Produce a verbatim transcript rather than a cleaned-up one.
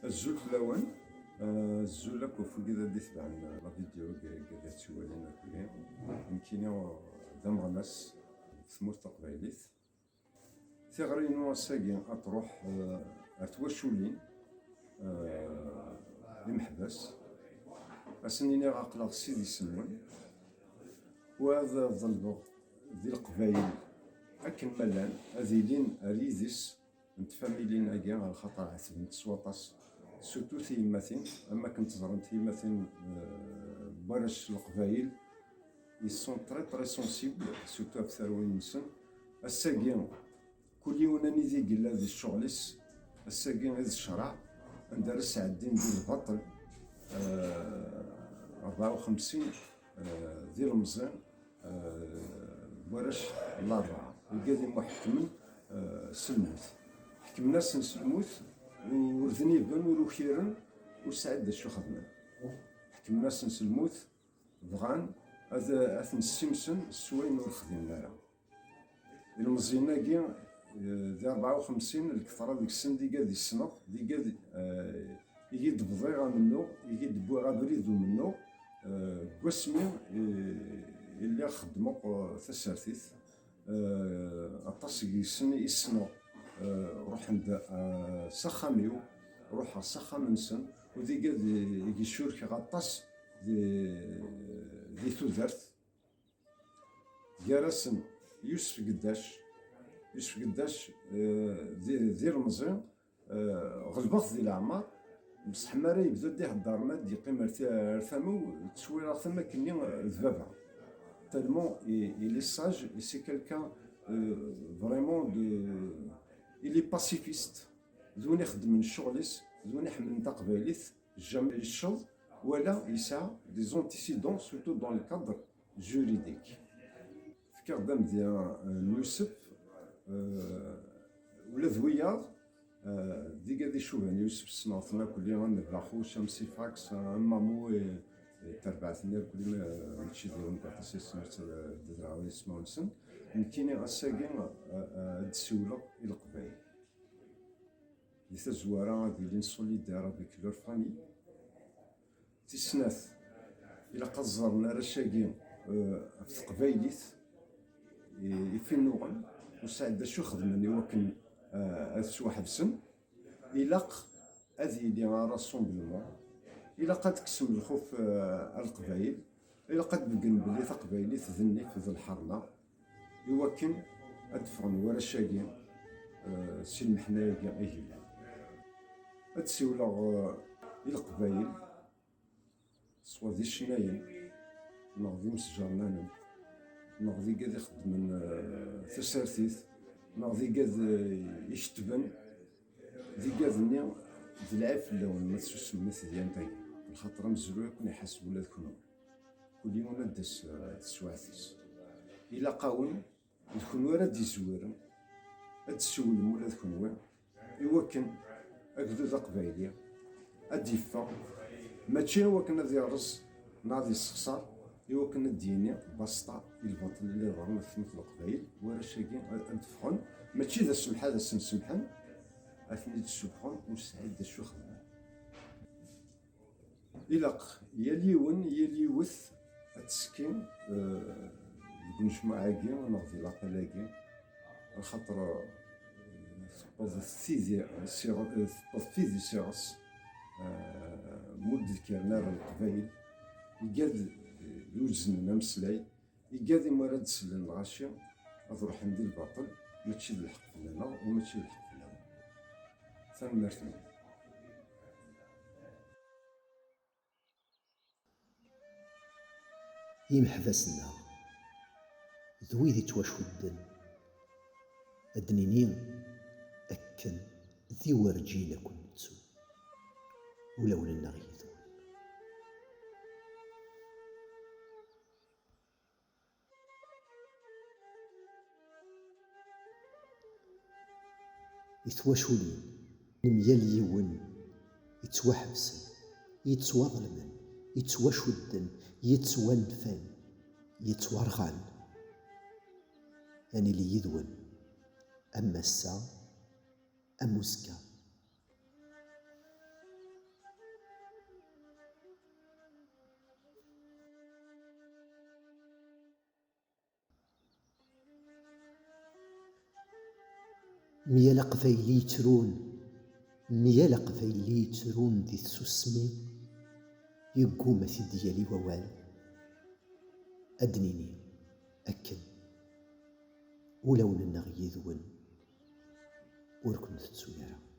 Azul fell-awen. Eh, azul akk ɣef wigad ad d-itebɛen la vidéo g-, g-, ad tt-iwalin akk-, nekkini d ameɣnas deg tmurt taqbaylit. Tiɣri-inu ass-agi ad truḥ, eh, ar twaculin, eh, imeḥbas. Ad sen-iniɣ aql-aɣ s idis-nwen, u ad ḍelbeɣ di Leqbayel akken ma llan ad ilin ar yidis n tfamilin-agi, ɣer xaṭer ɛetbent s waṭas, surtout tiyemmatin, am akken teẓram tiyemmatin, eh, n warrac n Leqbayel, ils sont très, très sensibles, surtout ɣef tarwiḥin-nsen. Ass-agi, kul yiwen anida i yella di ccɣel-is, ass-agi i d ccreɛ, anda ara sɛeddin di lbaṭel, eh, rebɛa u xemsin, eh, d ilemẓi, eh, warrac n Larebɛa, wigad i mu ḥekmen, eh, s lmut. Ḥekmen-asen s lmut, ur dniben, ur ukiren, ur sɛin d acu xedmen. Ḥekmen-asen s lmut, bɣan ad, ad ten-ssimsen s wayen ur xdimen ara. Ilmeẓyen-agi, eh, di rebɛa u xemsin, lketṛa deg-sen d igad i ssneɣ, d igad, eh, i yi-d-bḍiɣ amennuɣ, i yi-d-wwiɣ abrid umennuɣ, eh, deg wasmi, eh, i lliɣ xeddmeɣ, eh, tasertit. Eh, aṭas deg-sen i ssneɣ, eh, ruḥen-d, eh, s axxam-iw, ruḥeɣ s axxam-nsen, u d igad i, i yi-curkeɣ aṭas di, di tudert. Gar-asen Yusef Geddac. Yusef Geddac, eh, d, d ilemẓi, eh, ɣelbeɣ-t di leɛmer, bṣeḥ mi ara yebdu ad d-ihedder, ma ad d-yeqqim ar ta-, ar tama-w, ttwalaɣ-t am akkenni, eh, d baba. Tellement il, il est sage, et c'est quelqu'un, euh, vraiment de, il est pacifiste. D win ixeddmen ccɣel-is, d win iḥemmlen taqbaylit, jamais yecceḍ, wala yesɛa des antécédents, surtout dans le cadre juridique. Fkiɣ-d amedya, euh, n Yusef, euh, ula d wiyaḍ, euh, d igad icuban Yusef, ssneɣ-ten akk, am Baxuc, am Sifax, am Mamu, et, et terbaɛt-nni akk, euh, mačči d yiwen deg waṭas i ssneɣ, euh, d adreɣ ismawen-nsen. Nekkini ass-agi, euh, euh, ad d-siwleɣ i Leqbayel. Di tazwara, ad ilin solidaires avec leur famille. Tis snat, ilaq ad ẓren arrac-agi, euh, ɣef teqbaylit i, i fennuɣen, ur sɛin d acu xedmen i wakken, euh, ad ttwaḥebsen. Ilaq ad yili un rassemblement. Ilaq ad tekksem lxuf, euh, ar Leqbayel. Ilaq ad d-beggnen belli taqbaylit d nnif d lḥerma, i wakken ad d-ffɣen warrac-agi, eh, si lmeḥna-agi i yellan. Ad d-siwleɣ, eh, i Leqbayel, swa d icennayen, neɣ d imesjernanen, neɣ d igad ixeddmen, eh, tasertit, neɣ d igad, eh, ikettben, d igad-nni, d lɛib fell-awen ma tsusmem i tedyant-agi, lxaṭer amezruy ad ken-iḥaseb ula d kenwi. Kul yiwen ad d-tas, eh, teswiɛt-is. Ilaq-awen, d kenwi ara d-izwiren, ad d-tessiwlem ula d kenwi, i wakken agdud aqbayli ad d-yeffeɣ, mačči i wakken ad yerreẓ neɣ ad yessexṣar, i wakken ad d-yini baṣṭa i lbaṭel i la iḍerrun ɣef tmurt n Leqbayel, warrac-agi ad, ad d-ffɣen, mačči d asemḥ ad asen-semḥen, ad ten-id-ssufɣen, ur sɛin d acu xedmen. Ilaq yal yiwen, yal yiwet ad tekki, eh, deg unecmuɛ-agi neɣ di lapel-agi, axaṭer, eh, tewweḍ tidi s iɣ-, eh, tewweḍ tidi s iɣes, eh, ma ur d-kkren ara Leqbayel, igad, eh, yuznen ameslay, igad i mi ara d-sellen lɣaci, ad ruḥen di lbaṭel, mačči d lḥeqq fell-aneɣ u mačči d lḥeqq fell-awen. Tanemmirt-nwen. Imeḥbas-nneɣ d wid ittwacudden, ad d-nini akken d iwerǧin ad ken-nettu, ulawen-nneɣ yid-wen. I twaculin n myal yiwen yettwaḥebsen, yettwaḍelmen, yettwacudden, yettwanfan, yettwarɣan. Ad nili yid-wen am ass-a, am uzekka. Myal aqbayli yettrun, myal aqbayli yettrun di tsusmi, yegguma ad t-id-yali wawal. Ad d-nini akken, ulawen-nneɣ yid-wen, ur ken-tettu ara.